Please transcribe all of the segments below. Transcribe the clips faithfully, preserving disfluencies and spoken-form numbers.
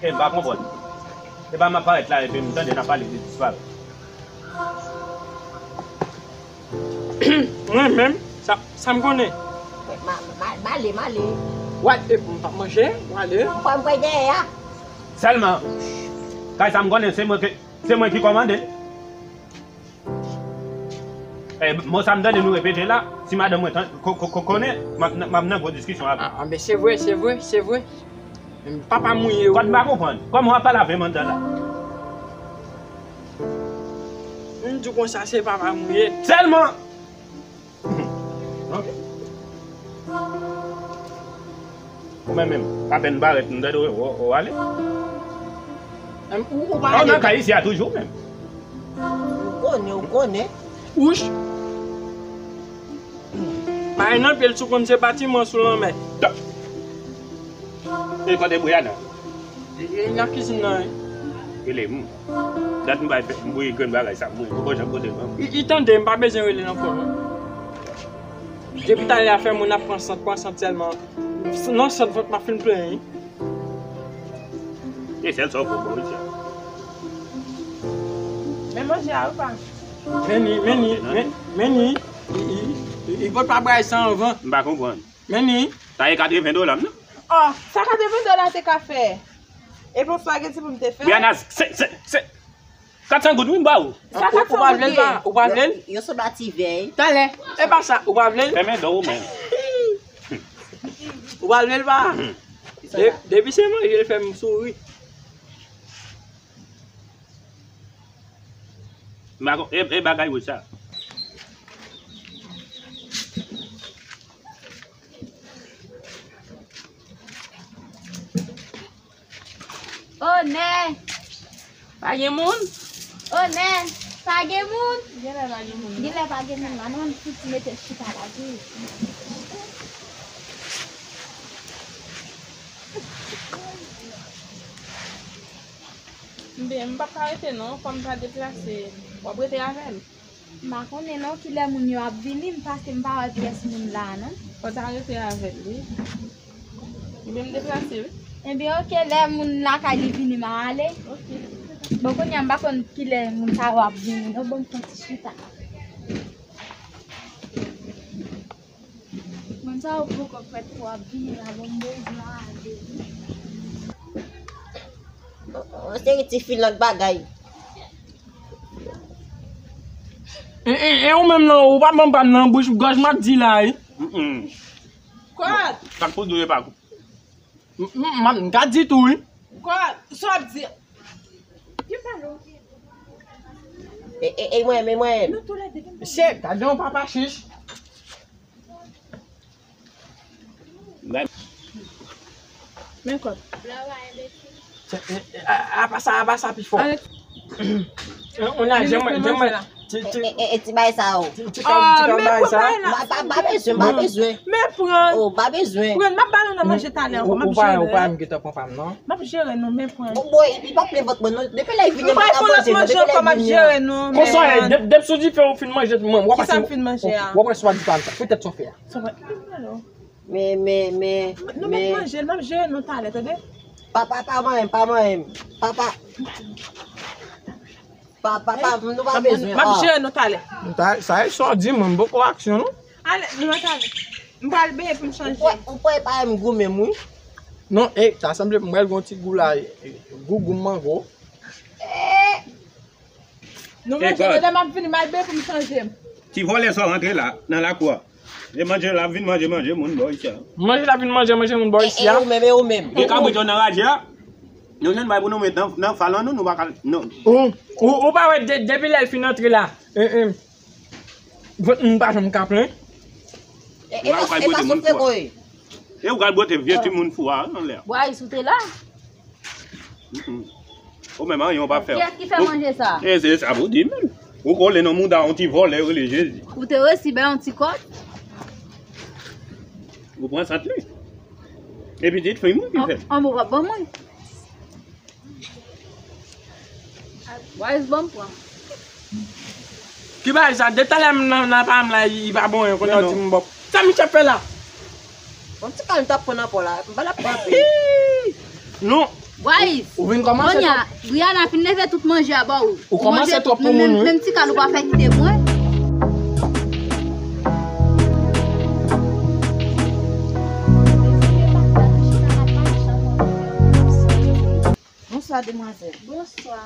E m pa konprann. E pa m ap parèt la epi m tande n ap pale de disparèt. Mwen menm, sa, sa m konnen. M ale, m ale. W al, e, m p ap manje, w ale. M pral, m pral dèyè a. Sèlman, kay sa m konnen, se mwen ki, se mwen ki kòmande. E, mo sa m tande nou repete la, si madanm mwen tan-, ko-, ko-, ko-, konnen, m ap nan, m ap nan gwo diskisyon avè l. A, a, men se vre, se vre, se vre. Men papa mouye ou. Kòt m pa konprann. Kòman w ap pale avè m anndan la? M di w konsa, se papa mouye. Sèlman! Ok. Ou menm menm, apèn parèt, m tande w, w, w ale. Em, ou, ou pa ale. Ou nan kay isi a toujou menm. Ou konnen, ou konnen. Wouch! Mare nan pye l sou konn se batiman sou lanmè. E kote Briana? Li nan kizin nan, wi. Rele m. Dat m bay fè, m voye grenn bagay sa, m voye poko jan kote l, non. Li, li tande, m pa bezwen rele l ankò, non. Depi talè a fè moun ap pran sant, pran sant sèlman. Non, sant vant m ap fin plen, wi. E sèl sa w poko wè, wi, sa. Men manje a, wi, pa. Men ni, men ni, men, men ni. Li, li, li, li pot pa bay san anvan. M pa konprann. Men ni. Sa e katreven dola m nan. Oh, sa katreven dola te ka fè? E pou spageti pou m te fè? Briana, se, se, se, katsan goud wi m ba ou. Sa katsan goud li ye? Ou pa vle l pa? Ou pa vle l? Yo, yo sanble a ti vèy. Talè. E pa sa, ou pa vle l? Fèmen do ou menm. Ou pa vle l pa? De-, depi se manje l fè m souri. M pa kon-, e, e bagay wouj sa. Onè! Pa gen moun? Onè! Pa gen moun? Genlè pa gen moun. Genlè pa gen moun la, non, fouti mete chita la tou. Ebyen, m p ap ka rete non, fò m ta deplase. W ap rete avè m? M pa konnen non kilè moun yo ap vini, m pase m pa wè pyès moun la non. Fò ta rete avè l wi. Ebyen m deplase wi. Ebyen oke, lè moun lakay li vini m a ale. Oke. Bon kounye a m pa konn kilè moun sa yo ap vini non, bon m pran ti chita. Moun sa yo poko fèt pou ap vini la, bon m bezwen ale. Yon seri ti fi lòt bagay. E, e, e ou menm nan, ou pa ban m pa m nan bouch, gòj m ap di la wi. Kot? Sa k pou di w e pa kou. M, m, m, m ka di tou wi. Kot? Sa w ap di? Ki pale w? E, e, e mwen, e mwen. Nou toulède gen pale. Mesye, gade yon papa chich. Men kòb. Apa sa, apa sa pi fò. On a, janm, janm, ti, ti, e, e, e, ti bay sa yo. Ti, ti kal, ti kal bay sa. M pa, m pa bezwen, m pa bezwen. Men pran. Oh, m pa bezwen. Pran, m ap ba nou nan manje talè ankò, m ap jere. Ou pa, ou pa m gentan pran pa m, non. M ap jere nou, men pran. Bon, boy, li pa plen vant mwen, non. Depi lè l vini, m pa ka manje, non. Depi lè l vini. Konsa, dep, dep sou dife ou fin manje, mwen, w ap wè si w ap wè si w ap di pa m sa. Poutèt sa w fè a. Sa w fè, men, men, men, nou mèt manje, n ap jere nou talè, tande? Papa, pa manyen m, pa manyen m. Papa. Pa, papa, nou pa bezwen. M ap jere nou talè. Sa, sa e sa w di mwen, m poko aksyon, non. Ale, nou mèt ale. M pral benyen pou m chanje. Ou kwè, ou kwè pa m goumen m, wi. Non, e, sa sanble m pral gon ti gou la, e, e, gou, gou mango. E, Nou manje, lè m ap vini, m al benyen pou m chanje m. Ti vòlè sa w rantre la, nan lakou a. E manje la, vin manje, manje moun bò isi a. Manje la vin manje, manje moun bò isi a. E, e ou menm, e ou menm. E kabrit yo nan raje a. Nou jwenn bay pou nou met nan, nan fal an nou, nou pa ka, non. Ou, ou, ou pa wè de-, depi lè l fin antre la. E, e. Vant moun pa janm ka plen. E, e pa, e pa soufle koy. E ou pral bwote vye timoun fou a anlè a. Bwayis ou te la. Ou menm anyen ou pa fè. Kiyès ki fè manje sa? E se sa pou di menm. Ou kole nan mouda yon ti vòlè yo rele Jezi. Ou te resi bay yon ti kòb. Ou pran sant li. E pitit fi m wi ki fè. An bon w ap ban mwen. Bwayis ban m pran. Ki bagay sa? De talè m nan, nan pa m la, li pa bon, konn di m bòp. Sa misye ap fè la? Bon, ti kal m t ap pran nan po la, m pa l ap pran anpil. Non, Bwayis, ou vin kòmanse kounye a, twòp. Briana fin leve tout manje a ba ou. Ou kòmanse twòp pou moun, wi. Menm ti kal ou pa fè kite mwen. Bonswa, demwazèl. Bonswa.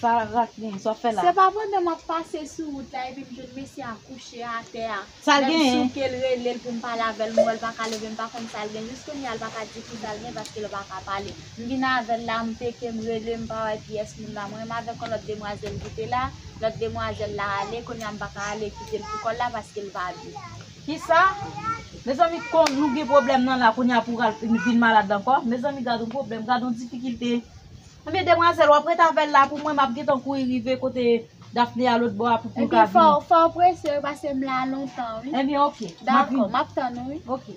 Sa w ap fè la? Se pa pandan m ap pase sou wout la, epi m jwenn mesye a kouche atè a. Sa l genyen? Lè m souke l, rele l pou m pale avè l, m wè l pa ka leve, m pa konn sa l gen. Jis kounye a, l pa ka di ki sa l gen paske l pa ka pale. M vin avè l la, m peke, m rele, m pa wè kiyès moun la. Mwen menm avèk yon lòt demwazèl ki te la, lòt demwazèl la ale, kounye a m pa ka ale kite l pou kò l la paske l pa byen. Kisa? Mezanmi, kon nou gen pwoblèm nan la, kounye a pou pral vin malad ankò. Mezanmi, gad yon pwoblèm, gad yon difikilte. Ebyen, demwazèl, w ap ret avè l la pou mwen, m ap gentan kouri rive kote Daphné a lòt bò a pou, pou l ka vini. Epi fò, fò w prese, paske m la lontan, wi. Ebyen, oke. Dakò, m ap tann ou, wi. Oke.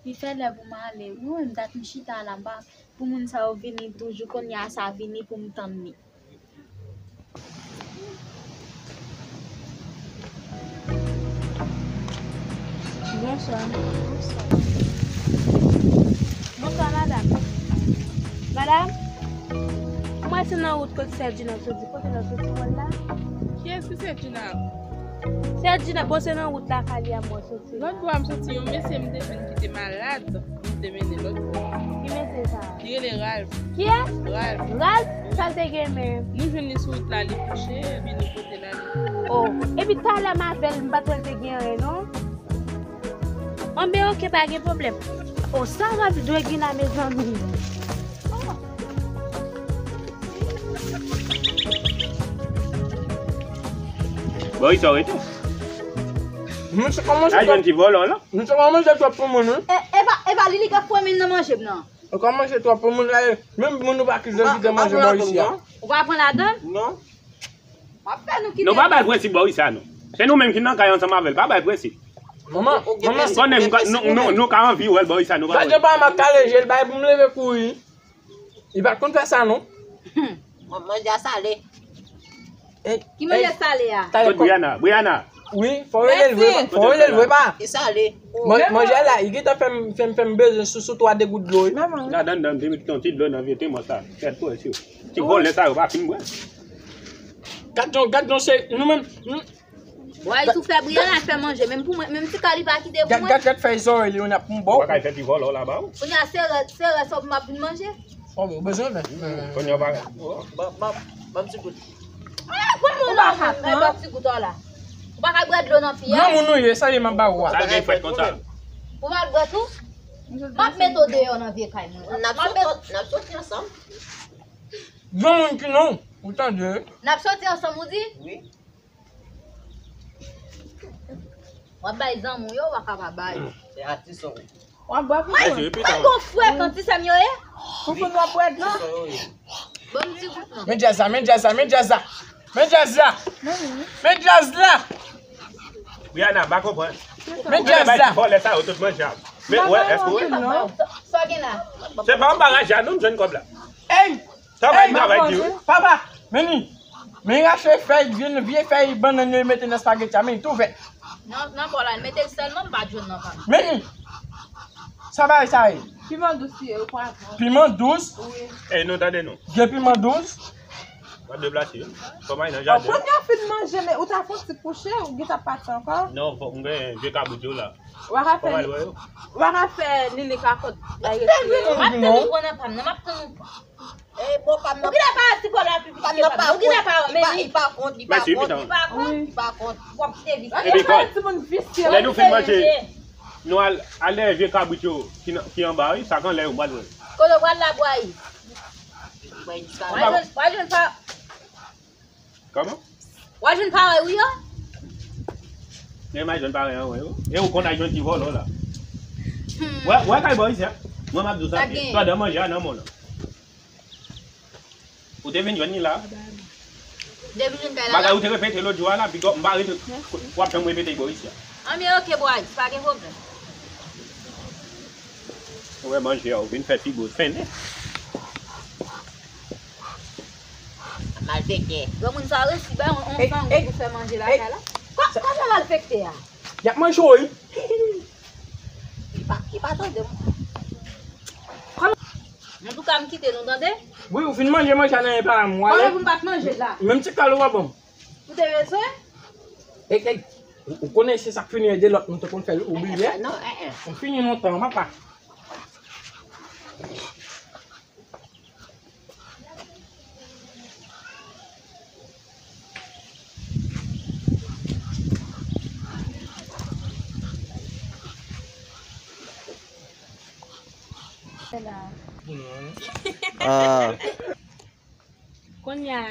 Li fè lè pou m ale, wi, mwen, m dat m chita la, m pa, pou moun sa yo vini toujou, kounye a sa vini pou m tann li. Bonswa. Bonswa, madanm. Madanm, mwen se nan wout kote sè Djina soti. Kote l soti wè l la? Kiyès ki sè Djina? Sè Djina, bon, se nan wout lakay li a mwen soti. Lòt bò a m soti, yon mesye m te jwenn ki te malad, m te mennen lòt bò. Ki mesye sa? Li rele Ralph. Kiyès? Ralph. Ralph? Sa l te gen menm? Nou jwenn li sou wout la, li kouche, epi nou pote l ale. Oh, epi talè m avè l, m pa t wè l te gen anyen, non. Anben, oke, pa gen pwoblèm. Oh, sa Ralph dwe gen la, mezanmi. Oh. Bon, sa w rete? Nou se kòmanse. Ay, jwenn ti vòlò la. Nou se kòmanse twòp pou moun, wi. E, e pa, e pa li, li ka fòme nan manje m nan. Ou kòmanse twòp pou moun la, e menm moun ou pa kite kite manje bò isi a. Ou pa pran ladann? Non. W ap fè nou kite. Non, pa bay prensip bò isi a, non. Se nou menm ki nan kay ansanm avè l, pa bay prensip. Manman, manman. Konnen nou, nou, nou ka anvi wè l bò isi a, nou pa wè. Gade pa m ap kale je l, bay pou m leve kouri. Li pa t konn fè sa, non. Mwen, manje a sale. Ki manje sale a? Kot Briana? Briana. Wi, fò w rele l vre, fò w rele l vre, pa. E sale. Manje a la, li gentan fè m, fè m, fè m bezwen sou, sou twa de gout dlo, wi. Gad anndan, te met yon ti dlo nan vye temò sa. Tèt pwese. Ti vòlè sa yo pa fin bwè. Gad jan, gad jan se, nou menm, nou, Bwayis ou fè Briana fè manje, menm pou mwen, menm ti kal li pa kite pou mwen. Gad, gad, gad fèy zòrèy li, yon ap pou m ba w. Ou pa ka fè ti vòlò laba w. Kounye a se rè, se rè sa w pou m ap vin manje. Oh, men ou bezwen, men. Kounye a w pa ka. Ban, ban, ban m ti gout. Ah, pran moun la, men ban ti gout la. Ou pa ka bwè dlo nan fi a. Granmoun ou ye, sa ye m ap ba w a. Sa gen fèt konsa. Ou pa bwè tou? M ap mete w deyò nan vye kay mwen. N ap soti, n ap soti ansanm. Granmoun ki non, ou tande. N ap soti ansanm, ou di? Wi. W ap bay zanmi w yo, w pa ka pa bay. Se atis ou. W ap bwè pou mwen. Mwen gon frekan ti sè m yo ye. Pou konn w ap bwè dlo. Bon, m ti gout non. Men djaz la, men djaz la, men djaz la. Men djaz la. Men djaz la. Briana, m pa konprann. Men djaz la. Vòlè sa yo tout manje a. Men, wè, èske w wè? Sa, sa gen la? Se pa yon bagay ja, non, m jwenn kòb la. Ey! Travay, travay di wi. Papa, men li. Men rache fèy, vye, vye fèy bannann yo mete nan spaghetti a, men li tou vèt. Nan, nan bò la, l mete l sèlman, m pa t jwenn nan pa. Men li. Sa bagay sa ye? Piman dous li ye, ou pran. Piman dous? Wi. Ey, nou tande nou. Gen piman dous? W ap deplase wi. Kòman nan jaden? Kounye a fin manje, men ou ta fon ti kouche, ou gentan pati ankò? Non, fòk m gen vye kabrit yo la. Ou pa ka fè, ou pa ka fè Lili kakòt. M ap tann ou pran nan pa m nan, m ap tann ou. Eh, bon, pa m nan. Ou gentan pa ti kò la pi visye pa m. Ou gentan pa men li. Li pa kont, li pa kont, li pa kont, li pa kont. W ap te visye. Epi kò. Timoun visye. Lè nou fin manje, nou al, al dèyè vye kabrit yo ki nan, ki anba wi, sa k anlè yo m pral wè. Kote w pral la, Bwayis? Bwayis disparèt. W al jwenn, w al jwenn pa. Kòman? W al jwenn parèy ou yo? Gen m al jwenn parèy an, wè yo. E ou konn al jwenn ti vòlò la. Hmm. Wè, wè kay bò isi a. Mwen m ap di w sa byen. Pandan manje a nan men w lan. Ou te vin jwenn li la. Ou te vin jwenn kay la. Bagay ou te repete lòt jou a la, bigòp, m pa rete, w ap janm repete bò isi a. Anben, oke, Bwayis, pa gen pwoblèm. Ou wè manje a, ou vin fè figo fennen. Malfektè. Granmoun sa resi bay yon, yon fangou pou fè manje lakay la. Kwa, kwa sa malfektè a? Y ap manje w wi. Li pa, li pa tande m. Kwa Antouka, m kite nou, tande? Wi, ou fin manje, manje a nan men pa m, w ale. Kòman pou m pa t manje la? Menm ti kal ou pa ban m. Ou te bezwen? Ey, ey, ou, ou konnen se sa k fini ede lòt, nou te konn fè l, ou bliye? Non, eh, eh. Ou fini lontan, papa. Ah. Kounye a,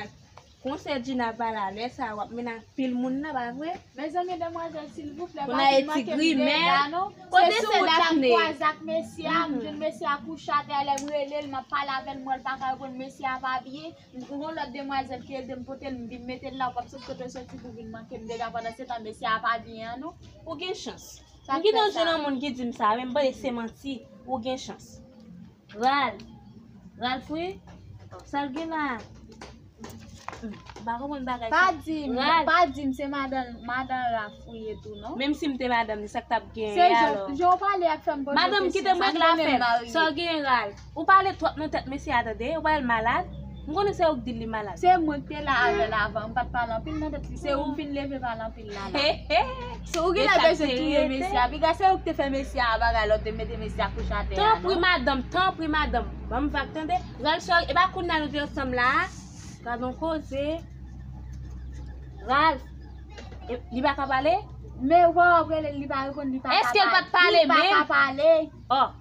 konsè Djina pa la, lè sa a w ap mennen anpil moun nan, pa vre? Mezanmi, demwazèl, silvouplè, pa vin manke m dega, non. Se sou wout la m kwaze ak mesye a, m jwenn mesye a kouche atè a, lè m rele l, m ap pale avè l, m wè l pa ka reponn, mesye a pa byen. M gen yon lòt demwazèl ki ede m pote l, m vin mete l la, ou p ap sot kote w soti pou vin manke m dega, pandan se tan mesye a pa byen an, non. Ou gen chans. M gentan jwenn yon moun ki di m sa, men m panse se manti, ou gen chans. Ralph. Ralph, wi. Sa l gen la? Hmm, m pa konprann bagay sa. Pa di m, pa di m se madan, madan Ralph ou ye tou, non? Menm si m te madanm li, sa k t ap genyen alò? Se jan, jan w pale a k fè m poze w kesyon. Madanm, kite m regle afè m. Sa w genyen, Ralph? Ou pale twòp nan tèt mesye a, tande. Ou pa wè l malad? M konnen se ou k di l li malad. Se mwen ki te la avè l avan, m pa t pale anpil nan tèt li. Se ou k vin leve pale anpil la, la. Se ou genlè bezwen touye mesye a. Piga se ou ki te fè mesye a bagay lè w te mete mesye a kouche atè a, non? Tanpri madanm, tanpri madanm. Ban m vag tande. Ralph, e pa kounye a nou te ansanm la a? Gad on koze. Ralph, e, li pa ka pale? Men w ap rele l, li pa reponn, li pa ka pale. Èske l pa t pale menm? Li pa ka pale. Oh.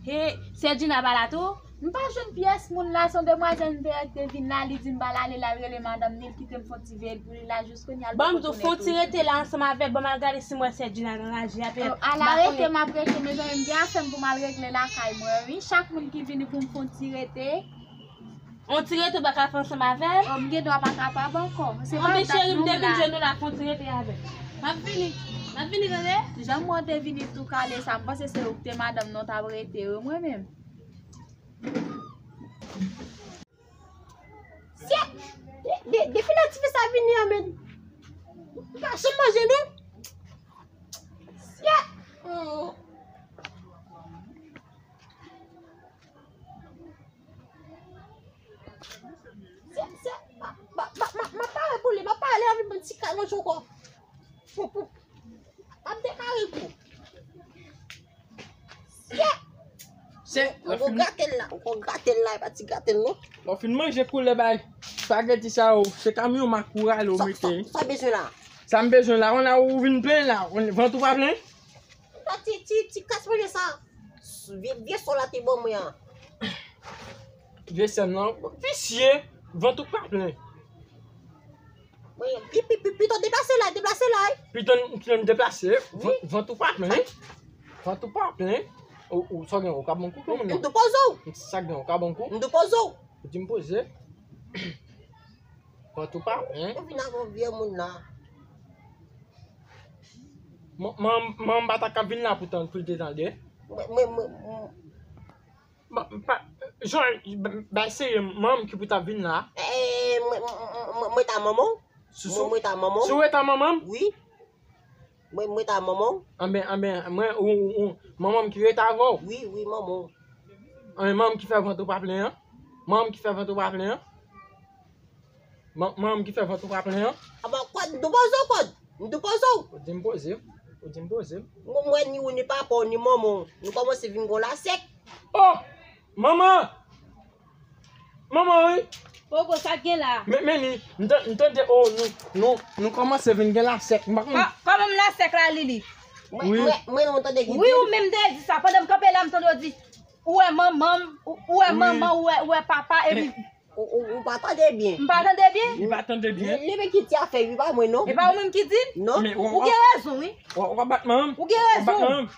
He, sè Djina pa la tou? M pa jwenn pyès moun la, se yon demwazèl m te wè ki te vin la, li di m pa l ale, l al rele madanm ni, l kite m fè yon ti veye l pou li la, jis kounye a l poko tounen tou. Ban m di w, fè yon ti rete la ansanm avè l, ban m al gade si m wè sè Djina nan raje a, apre m pa konnen. Al arete, m ap rete, mezanmi, m gen afè m pou m al regle lakay mwen, wi. Chak moun ki vini pou m fè yon ti rete. On ti rete w pa ka fè ansanm avè l? Oh, m gen dwa pa kapab ankò. Se pa dat non m la. Anben cheri, m te vin jwenn ou la, fè on ti rete avè m. M ap vini. M ap vini, tande? Jan mwen te vini tou kale sa, m panse se ou ki te madanm nan w t ap rete, wi, mwen menm. Syèt! De, de, depi lè tifi sa vini an, men m pa janm manje, non. Syèt! Hmm. Se, se, ma, ma, ma, ma, ma pare pou li, ma pale anvi ban ti kay manje ankò. Pou, pou, ap dekare pou. Se, se, ou kon grate l la, ou kon grate l la, e pa ti grate l non. Lè w fin manje koulè bay, spageti sa yo, se kamyon makoura yo mete. Sa, sa, sa w bezwen la? Sa m bezwen la, konn la ou vin plen la, vant ou pa plen? Sa ti, ti, ti kas manje sa. Vye, vye sòl la te ban mwen an. Vye sèm nan, visye, vant ou pa plen. Wi, pi, pi, pi, piton deplase la, deplase la, wi. Piton, piton deplase, wi. Vant, vant ou pa plen. Vant ou pa plen. Ou, ou, sa gen, ou ka bon kou, kòman non? M tou poze w. Sa gen, ou ka bon kou? M tou poze w. Ou di m poze. Vant ou pa plen. Ou vin avè yon vye moun la. Man, man, man, m pa ta ka vin la pou tan, pou l te tande. Mwen, mwen, mwen, mwen. Ba, ba, Jean, ba, ba, se manman m ki pou ta vin la. Eh, mwen, mwen, mwen, mwen ta manman w? Sou, mwen, mwen ta manman w? Sou eta manman m? Wi. Mwen, mwen ta manman w? Anben, anben, mwen, ou, ou, ou, manman m ki rete avè w? Wi, wi, manman w. Anben, manman m ki fè vant ou pa plen an? Manman m ki fè vant ou pa plen an? Man, manman m ki fè vant ou pa plen an? Aba, kòd, m tou poze w, kòd. M tou poze w. Ou di m poze w. Ou di m poze w. Mwen, mwen, ni ou, ni papa w, ni manman w, nou kòmanse vin gon lasèk. Oh! Manman! Manman, wi. Pogo, sa k gen la? Men, men ni, m tan-, m tande, oh, nou, nou, nou kòmanse vin gen lasèk. M pa konn. Kò-, kòman m lasèk la, Lili? Mwen, wi. Mwen, mwen, mwen tande ki di. Wi, ou menm te di sa. Pandan m kanpe la, m tande w di, ou wè manman m, ou, ou wè manman, ou wè, ou wè papa, epi Ou, ou, ou pa tande byen. M pa tande byen? Li pa tande byen. Li, li men ki ti afè, wi, pa mwen, non. E pa ou menm ki di l? Non. Men ou, ou gen rezon, wi. Ou, ou pa bat manman m? Ou gen rezon. Ou pa bat manman m?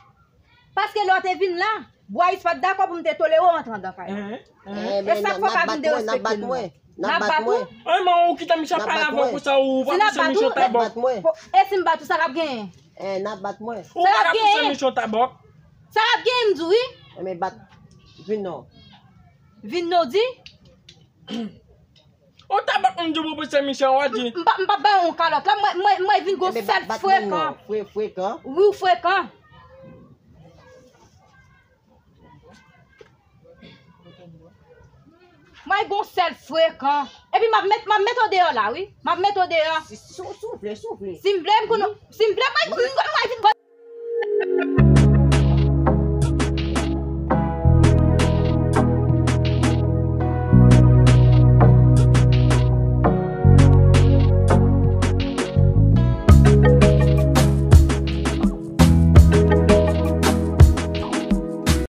Paske lè w te vin la, Bwayis pa t dakò pou m te tolere w antre anndan kay la. Hein, hein. E sa k fè w pa vin derespekte nou la? N ap bat mwen. N ap bat mwen. Ay, manman, ou kite Michel pale avè w konsa, ou pa pouse Michel tabòk. E si m bat ou, sa k ap genyen? Eh, n ap bat mwen. Ou pa ka pouse Michel tabòk. Sa k ap genyen, m di w, wi. Enben, bat. Vin non. Vin non, di? Ou ta bat moun di pou pouse Michel, w a di. M, m pa, m pa bay yon kalòt. La, mwen, mwen, mwen vin gon sèl frekan. Fre-, frekan. Wi, w frekan. Mwen gon sèl frekan. Epi m ap met, m ap met w deyò la, wi. M ap met w deyò. Si, si, si w vle, si w vle. Si m vle, m konn, si m vle, mwen, mwen, mwen,